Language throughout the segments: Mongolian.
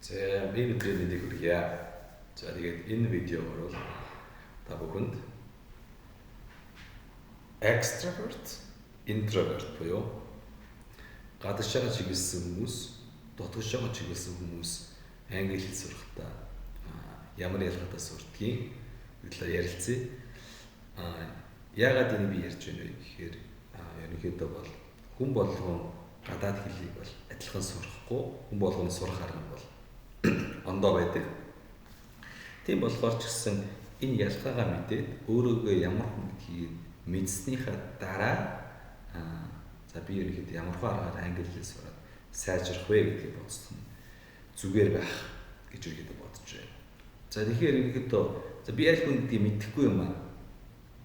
За, энэ өдрийн мэндийг хүргье. За, тэгээд энэ видеогоор бол та бүхэнд extrovert, introvert буюу гадагшаага чиглэсэн хүмүүс, дотгошоогоо чиглэсэн хүмүүс англи хэл сурахдаа ямар ялгаатай сурдгийг талаар ярилцъя. Яагаад энийг би ярьж байна вэ гэхээр ерөнхийдөө бол хүн болгон гадаад хэлийг бол адилхан сурахгүй, хүн болгоны сурах арга нь бол ондоо байдаг. Тийм болохоор ч гэсэн энэ ялгаагаа мэдээд өөрөөгөө ямар хүн гэдгийг мэдснийхаа дараа за би ерөнхийдөө ямар хөө аргаар англи хэл сураад сайжрах вэ гэдгийг бодсон зүгээр байх гэж ерөнхийдөө бодож байна. За, тэгэхээр ерөнхийдөө за би аль хүн гэдгийг мэдэхгүй юм аа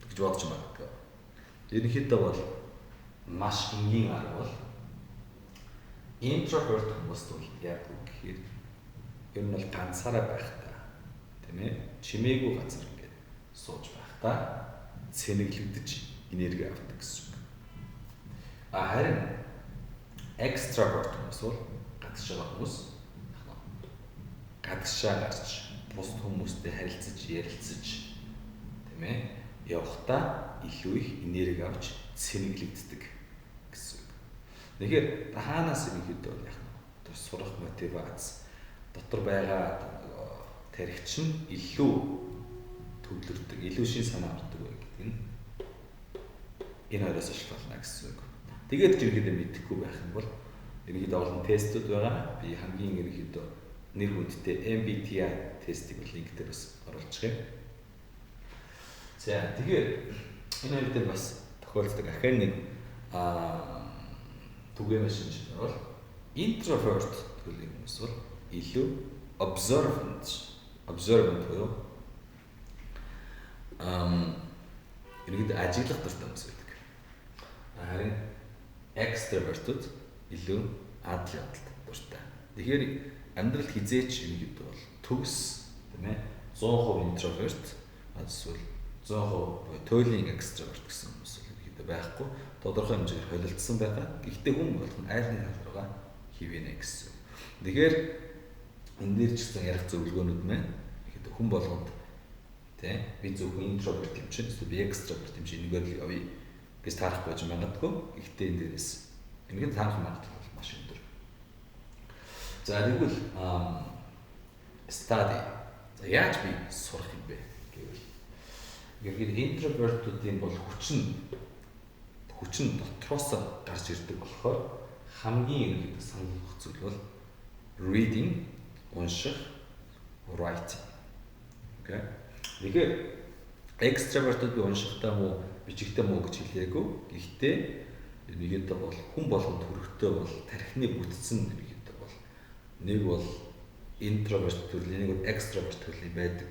гэж бодож магадгүй. Ерөнхийдөө бол маш энгийн арга бол introvert хүмүүст бол яг үг гэхээр ер нь бол ганцаараа байхдаа, тийм ээ, чимээгүй газар ингээд сууж байхдаа цэнэглэгдэж энерги авдаг гэсэн үг. А харин extrovert хүмүүс бол гадагш байгаа хүмүүс гадагшаа гарч бусад хүмүүстэй харилцаж, ярилцаж, тийм ээ, явахдаа илүү их энерги авч цэнэглэгддэг гэсэн үг. Тэгэхээр хаанаас ерөнхийдөө бол яг нь сурах мотивац дотор байгаа тархи нь илүү төвлөрдөг, илүү шин санаа ордог вэ гэдэг нь энэ хоёроос шалтгаална гэсэн үг. Тэгээд ч ерөнхийдөө мэдэхгүй байх юм бол ерөнхийдөө олон тестүүд байгаа. Би хамгийн ерөнхийдөө нэр хүндтэй MBTI тестийг бол линк дээр бас оруулчих юм. За, тэгэхээр энэ хоёр дээр бас тохиолддог ахин нэг түгээмэл шинж бол introvert төрлийн хүмүүс бол илүү observant буюу ерөнхийдөө ажиглах дуртай хүмүүс байдаг. Харин extrovert-ууд илүү адал явдалд дуртай. Тэгэхээр амьдрал хэзээ ч ерөнхийдөө бол төгс, тийм ээ, 100% introvert эсвэл 100% туйлын extrovert гэсэн хүмүүс бол ерөнхийдөө байхгүй. Тодорхой хэмжээгээр холилдсон байгаа. Гэхдээ хүн болгоно айл нэг тал руугаа хивэнэ гэсэн. Тэгэхээр энэ дээр ч гэсэн ярих зөвлөгөөнүүд маань ерөнхийдөө хүн болгонд, тийм, би зөвхөн introvert юм чинь эсвэл би extrovert юм чинь энэгээр л явъя гэж таарах байж магадгүй. Гэхдээ энэ дээрээс энэгээр таарах магадлал бол маш өндөр. За, тэгвэл study. За, яаж би сурах юм бэ гэвэл ерөнхийдөө introvert-уудын бол хүч нь дотроос гарч ирдэг болохоор хамгийн ерөнхийдөө санал зүйл бол reading, унших, writing. Okay. Тэгэхээр extrovert-ууд би уншихтаа муу, бичихтэй муу гэж хэлээгүй. Гэхдээ ерөнхийдөө бол хүн болгонд төрөхтэй бол тархины бүтцэн ерөнхийдөө бол нэг бол introvert төрлийн, нэг бол extrovert төрлийн байдаг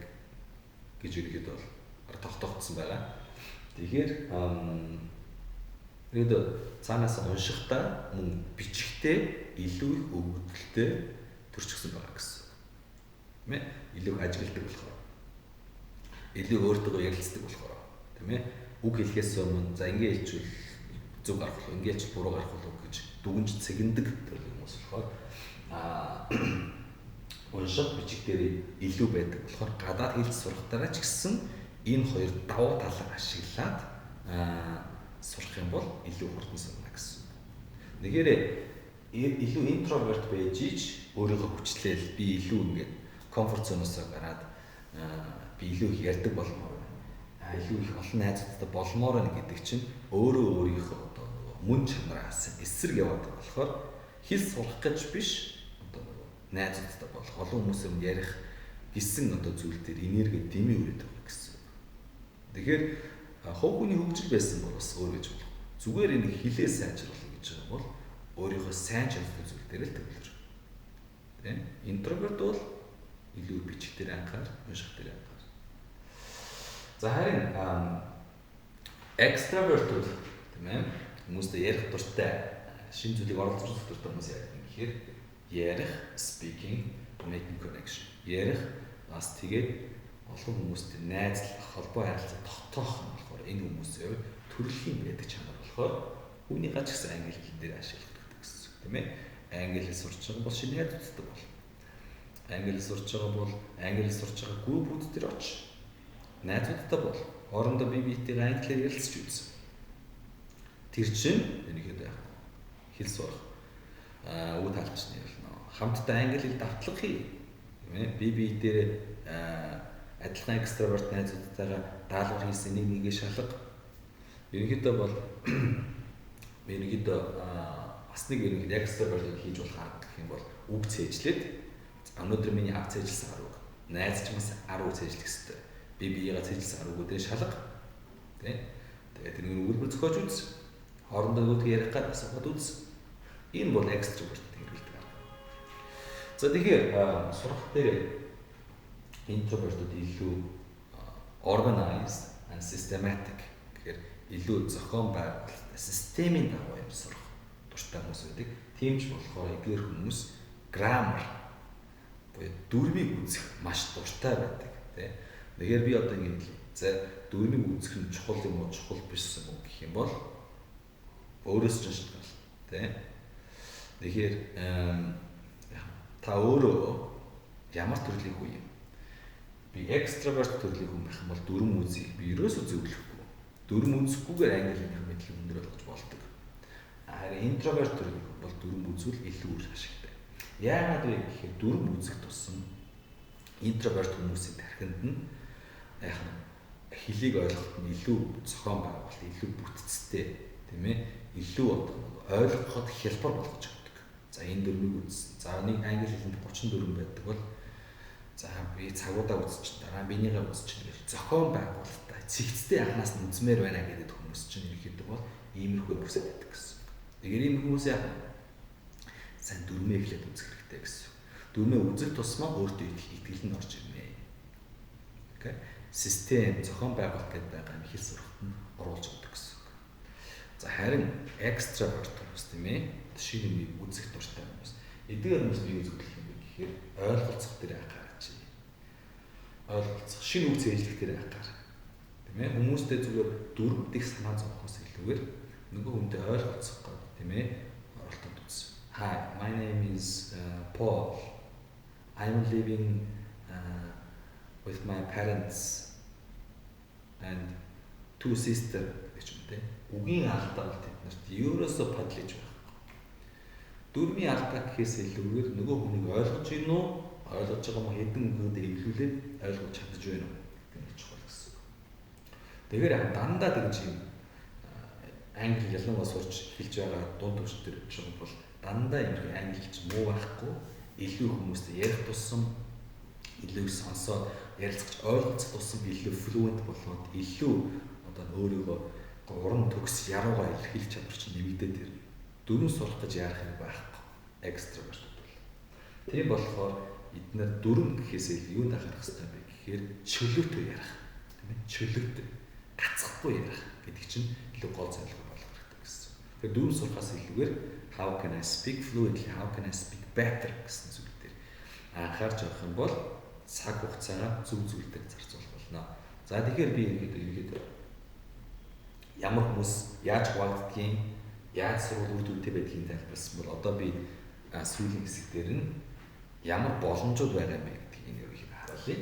гэж ерөнхийдөө бол тогтоогдсон байгаа. Тэгэхээр ерөнхийдөө цаанаас уншихдаа мөн бичихтэй илүү их өгөгдөлтэй төрчихсөн байгаа гэсэн. Тийм ээ? Илүү их ажигладаг болохоор. Илүү өөртөө ярилцдаг болохоор. Тийм ээ? Үг хэлэхээс өмнө за ингэ хэлчихвэл зөв гарах болов, ингэ хэлчихвэл буруу гарах болов гэж дүгнж цэгэндэг төрлийн хүмүүс болохоор унших, бичих дээр илүү байдаг болохоор гадаад хэлж сурахтаараа ч гэсэн энэ хоёр давуу талаа ашиглаад сурах юм бол илүү хурдан сурна гэсэн. Нэгээрээ илүү introvert байж ич өөрийгөө хүчлээл би илүү ингээд comfort zone-оос гараад би илүү их ярьдаг болмоор байна. Илүү их олон найзуудтай болмоор байна гэдэг чинь өөрөө өөрийнхөө одоо нөгөө мөн чанараас эсрэг яваад байгаа болохоор хэл сурах гэж биш, одоо нөгөө найзуудтай болох, олон хүмүүсээр ярих гэсэн одоо зүйл дээр энерги дэмий үрээд байгаа гэсэн. Тэгэхээр хувь хүний хөгжил байсан бол бас өөр гэж болох. Зүгээр энэ хилээ сайжруулах гэж байгаа бол өөрийнхөө сайн чаддаг зүйл дээр л төвлөр. Тэ? Introvert бол илүү бичих дээр анхаар, унших дээр анхаар. За, харин extrovert-ууд, тийм ээ, хүмүүстэй ярих дуртай, шинэ зүйлийг оролцох дуртай хүмүүс яг юм гэхээр ярих, speaking, making connection. Ярих, бас тэгээд олон хүмүүстэй найзлах, холбоо харилцаа тогтоох нь болохоор энэ хүмүүсийн хувьд төрөлхийн байдаг чанар болохоор үүнийг ч гэсэн англи хэл дээр ашиглах гэдэг гэсэн үг, тийм ээ. Англи хэл сурч байгаа бол шинэ найзуудтай бол. Англи сурч байгаа бол англи сурч байгаа группүүд дээр оч. Найзуудтай бол хоорондоо бие биетэйгээ англиар ярилцж үз. Тэр чинь ерөнхийдөө яг хэл сурах үе талч нь ярилна. Хамтдаа англи хэл давтлага хий. Тийм ээ. Бие бие дээр адилхан extrovert найзуудтайгаа даалгавар хийсэн нэг нэгээ шалга. Ерөнхийдөө бол ерөнхийдөө бас нэг ерөнхийдөө extrovert хийж болох арга гэх юм бол үг цээжлээд өнөөдөр миний ав цээжилсэн 10 үг. Найз ч бас 10 үг цээжлэх хэрэгтэй. Би биегаа цээжилсэн 10 үгүүдээ шалга. Тэ? Тэгээд тэр нэг өгүүлбэр зохиож үз. Хоорондоо нөгөөдгөө ярих гад асуухад үз. Энэ бол extrovert хэрэглэдэг арга. За тэгэхээр сурах дээр introvert-ууд илүү organized and systematic гэхээр илүү зохион байгуулалттай системийн дагуу юм сурах дуртай хүмүүс байдаг. Тийм ч болохоор эдгээр хүмүүс grammar буюу дүрмийг үзэх маш дуртай байдаг, тий. Тэгэхээр би одоо ингэ хэлье. За, дүрмийг үзэх нь чухал юм уу, чухал биш юм уу гэх юм бол өөрөөс ч шалтгаална, тий. Тэгэхээр та өөрөө ямар төрлийн хүн юм? Би extrovert төрлийн хүн байх юм бол дүрм үзье. Би ерөөсөө зөвлөхгүй. Дүрм үзэхгүйгээр англи хэлний мэдлэг өндөр болгож болдог. Харин introvert төрлийн хүн бол дүрм үзвэл илүү үр ашигтай. Яагаад вэ гэхээр дүрм үзэх тусам introvert хүмүүсийн тархинд нь яг хэлийг ойлгоход нь илүү зохион байгуулалт, илүү бүтцтэй, тийм ээ, илүү одоо ойлгоход хялбар болгож өгдөг. За, энэ дүрмийг үзсэн. За, нэг англи хэлэнд 34 байдаг бол за би цагуудаа үзчих, дараа биенийгээ үзчих гэж зохион байгуулалттай цэгцтэй анхнаас нь үзмээр байна гэдэг хүмүүс чинь ерөнхийдөө бол иймэрхүү бүсэд байдаг гэсэн. Тэгэхээр ийм хүмүүс яг сайн дүрмээ эхлээд үзэх хэрэгтэй гэсэн. Дүрмээ үзэх тусмаа өөртөө итгэл нь орж ирнэ. Okay. Систем, зохион байгуулалт гэдэг байгаа юм хэл сурахад нь оруулж өгдөг гэсэн үг. За, харин extrovert хүмүүс, тийм ээ, шинэ юмыг үзэх дуртай хүмүүс. Эдгээр хүмүүс би юу зөвлөх юм бэ гэхээр ойлголцох дээр анхаарч, ойлголцох, шинэ үг цээжлэх дээр анхаар. Тийм ээ, хүмүүстэй зүгээр дүрмдэх санаа зовхоос илүүгээр нөгөө хүнтэй ойлголцох гээд, тийм ээ, оролдоод үз. "Hi, my name is Paul. I'm living with my parents and two sister" гэж юм те. Үгийн алдаа бол тэд нарт ерөөсөө падлиж байхгүй. Дүрмийн алдаа гэхээс илүүгээр нөгөө хүнийг ойлгож гин үү? Ойлгож байгаа мó хэдэн үгүүд эвлүүлээд ойлгож чадаж байна уу гэдэг нь чухал гэсэн үг. Тэгэхээр яг дандаа тэгж юм англи ялангуяа сурч хэлж байгаа дунд түвшин дээр явж байгаа бол дандаа юм англи хэлч муу байхгүй, илүү хүмүүстэй ярих тусам, илүү сонсоод ярилцах, ойлголцох тусам илүү fluent болоод, илүү одоо өөрийгөө уран төгс яруугаа илэрхийлэх чадвар чинь нэмэгдээд ирнэ. Дүрэм сурах гэж яарах юм байхгүй. Extrovert бол. Тийм болохоор эднэр дүрэм гэхээс илүү юунд анхаарах хэрэгтэй бэ гэхээр чөлөөтэй ярих. Тийм ээ? Чөлөөтэй. Гацхгүй ярих гэдэг чинь илүү гол зорилго болох хэрэгтэй гэсэн. Тэгэхээр дүрэм сурахаас илүүгээр how can I speak fluently, how can I speak better гэсэн зүйл дээр анхаарч явах юм бол цаг хугацаагаа зөв зүйл дээр зарцуулах болно. За, тэгэхээр би ерөнхийдөө ямар хүмүүс яаж хуваагддгийг, яаж сурвал үр дүнтэй байдгийг тайлбарласан бол одоо би сүүлийн хэсэг дээр нь ямар боломжууд байгаа юм бэ гэдгийг энэ ерөнхийдөө харуулъя.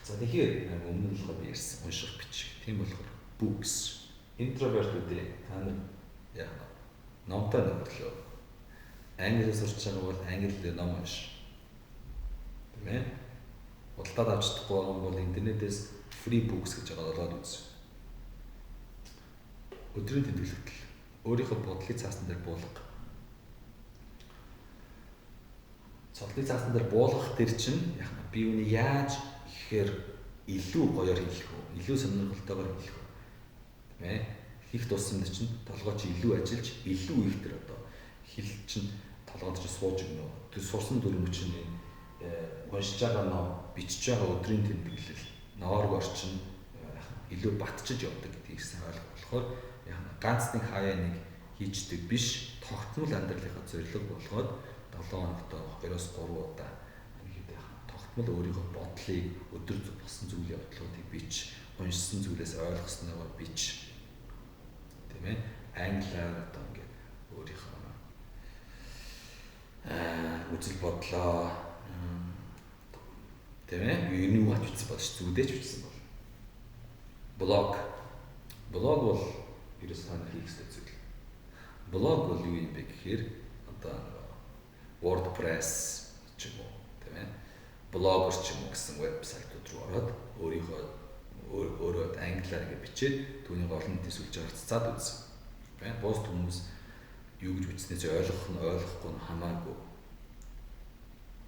За, тэгэхээр өмнө нь болохоор би ярьсан унших, бичих. Тийм болохоор books, introvert-үүдээ та нар яг номтой нөхөрлөө. Англи сурч байгаа бол англи дээр ном унш. Тийм ээ? Худалдаад авч чадахгүй байгаа бол интернетээс free books гэж байгаа олоод үз. Өдрийн тэмдэглэл. Өөрийнхөө бодлыг цаасан дээр буулга. Цодлыг цаасан дээр буулгах тэр чинь яг би үүнийг яаж ихээр илүү гоёор хэлэх үү? Илүү сонирхолтойгоор хэлэх үү? Тийм ээ? Хийх тусамд чинь толгой чи илүү ажиллаж, илүү их тэр одоо хэл чинь толгойд чинь сууж өгнө. Тэр сурсан дүрм чинь уншиж байгаа ном, бичиж байгаа өдрийн тэмдэглэл, нооргоор чинь илүү батчиж явдаг гэдгийг сайн ойлгох болохоор яг ганц нэг хаяа нэг хийждэг биш, тогтмол амьдралынхаа зорилго болгоод 7 хоногт 2-3 удаа ерөнхийдөө тогтмол өөрийнхөө бодлыг, өдөр болсон зүйл явдлуудыг бич, уншсан зүйлээс ойлгосноогоо бич. Тийм ээ? Англиар одоо ингээд өөрийнхөө үзэл бодлоо Тийм ээ? Юу юу ч бичсэн болж зүудэж бичсэн бол. Блог. Блог бол ерөөс та нар хийх ёстой зүйл. Блог бол юу юм бэ гэхээр одоо WordPress ч юм уу, тийм ээ? Blogger ч юм уу гэсэн вебсайтууд руу ороод өөрийнхөө өөрөө англиар ингэ бичээд түүнийг олон нийтийн сүлжээ харьцаад үзсэн. Тийм ээ? Бусд хүмүүс юу гэж бичснээ ойлгох нь ойлгохгүй нь хамаагүй.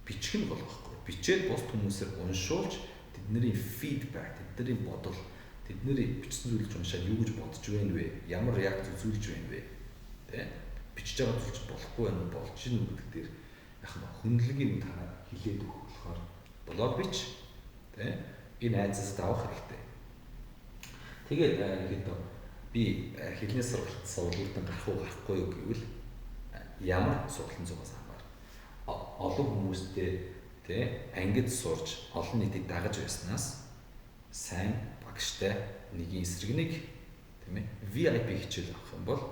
Бичих нь гол байхгүй. Бичээд бусд хүмүүсээр уншуулж тэдний feedback, тэдний бодол, тэдний бичсэн зүйлийг уншаад юу гэж бодож байна вэ? Ямар реакц үзүүлж байна вэ? Тэ? Бичиж байгаа зүйл чинь болохгүй байна уу, болж гин үү гэдэг дээр яг нь хөндлөгийн та хилээд өгөх болохоор блог бич. Тэ? Энэ айдас давах хэрэгтэй. Тэгээд ерөнхийдөө би хэлний сургалт сургуулиуд гарах уу гарахгүй юу гэвэл ямар сургалтын зугаас хамаар олон хүмүүстэй тэ ангид сурж олон нийтийг дагаж байснаас сайн багштай нэгийн эсрэг нэг, тийм ээ, VIP хичээл авах юм бол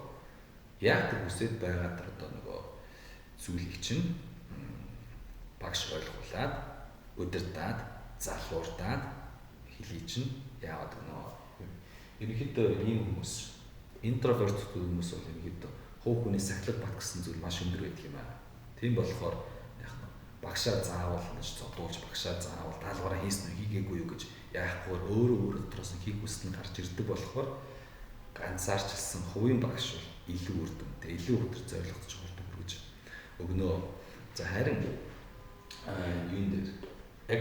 яг тэр хүсэж байгаа тэр одоо нөгөө зүйлийг чинь багш ойлгуулад, удирдаад, залуурдаад хэлий чинь яагаад өгнө. Ерөнхийдөө ийм хүмүүс, introvert хүмүүс бол ерөнхийдөө хувь хүний сахилга бат гэсэн зүйл маш өндөр байдаг юм аа. Тийм болохоор яг нь багшаа заавал ингэж зодуулж, багшаа заавал даалгавраа хийсэн үү хийгээгүй юу гэж яахгүй өөрөө өөрөө дотроос нь хийх хүсэл нь гарч ирдэг болохоор ганцаарчилсан хувийн багш бол илүү үр дүнтэй, илүү өдөр зорилготож хурдан хүргэж өгнө. За, харин юун дээр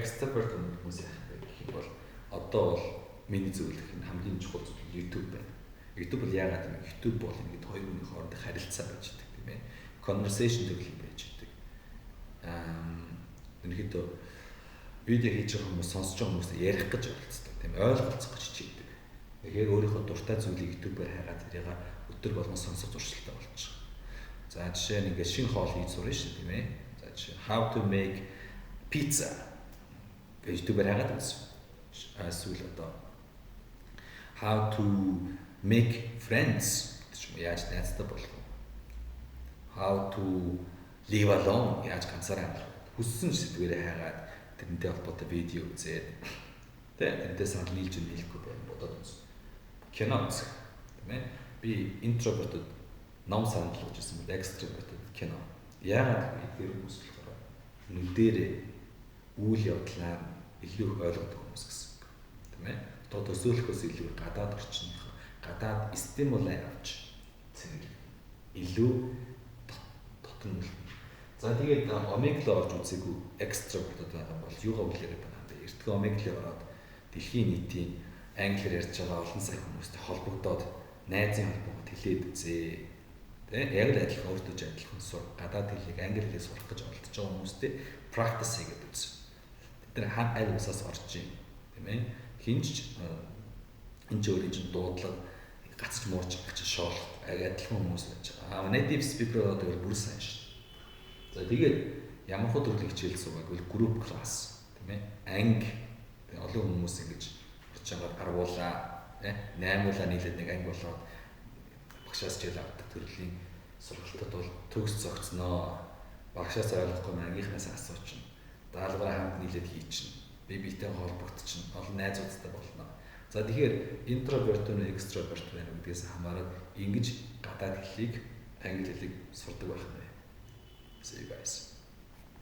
extrovert хүмүүс яах вэ гэх юм бол одоо бол миний зөвлөх нь хамгийн чухал зүйл YouTube байна. YouTube бол яагаад юм бэ? YouTube бол ингээд хоёр хүний хоорондох харилцаа байж байдаг, тийм ээ. Conversation төрлийн байж байдаг. Ерөнхийдөө видео хийж байгаа хүмүүс сонсож байгаа хүмүүстэй ярих гэж оролцдог, тийм ээ, ойлголцох гэж хичээдэг. Тэгэхээр өөрийнхөө дуртай зүйлийг YouTube-аар хайгаад тэрийг өдөр болгон сонсох зуршилтай болчих. За, жишээ нь ингээд шинэ хоол хийж сурна шин, тийм ээ. За, жишээ how to make pizza гэж YouTube-аар хайгаад үзсэн. Эсвэл одоо how to make friends гэдэг ч юм уу, яаж найзтай болох вэ? How to live alone, яаж ганцаараа амьдрах вэ? Хүссэн сэдвээрээ хайгаад тэрнтэй холбоотой видео үзээд, тэ, тэрнтэй санал нийлж нийлэхгүй байна бодоод үзсэн. Кино үзэх, тийм ээ. Би introvert-д ном санал болгож ирсэн бол extrovert-д кино. Яагаад гэвэл эдгээр хүмүүс болохоор нүдэрээ үйл явдлаа илүү их ойлгодог хүмүүс гэсэн үг. Тийм ээ. Одоо төсөөлөхөөс илүү гадаад орчных, гадаад stimuli авч цэвэр илүү дотн. За, тэгээд Omegle орж үзээгүй extrovert байгаа бол юугаа үлээрээ байна юм бэ? Эртхэн Omegle ороод дэлхийн нийтийн англиар ярьж байгаа олон сая хүмүүстэй холбогдоод найзын холбоогод хэлээд үзээ. Тэ, яг л адилхан өөртөө ч адилхан сур гадаад хэлийг, англи хэлийг сурах гэж оролдож байгаа хүмүүстэй practice хийгээд үз. Тэд нар хан аль улсаас орж ийн, тийм ээ. Хинч энэ ч өөрийн чинь дуудлага гацж муурч гэж шоолох яг адилхан хүмүүс байж байгаа. А native speaker одоо бүр сайн шин. За, тэгээд ямар хөө төрлийн хичээл суугаад бол group class, тийм ээ. Анги, олон хүмүүс ингэж орж байгаа 10-уулаа, тийм 8-уулаа нийлээд нэг анги болоод багшаас хичээл авдаг төрлийн сургалтад бол төгс зогцноо. Багшаас ойлгохгүй ангийнхнаас асуучихна. Даалгавраа хамт нийлээд хийчихнэ. Бие биетэй холбогдчихно. Олон найзуудтай болно. За, тэгэхээр introvert уу, extrovert байна гэдгээс хамаарат ингэж гадаад хэлийг, англи хэлийг сурдаг байх нь. See you guys.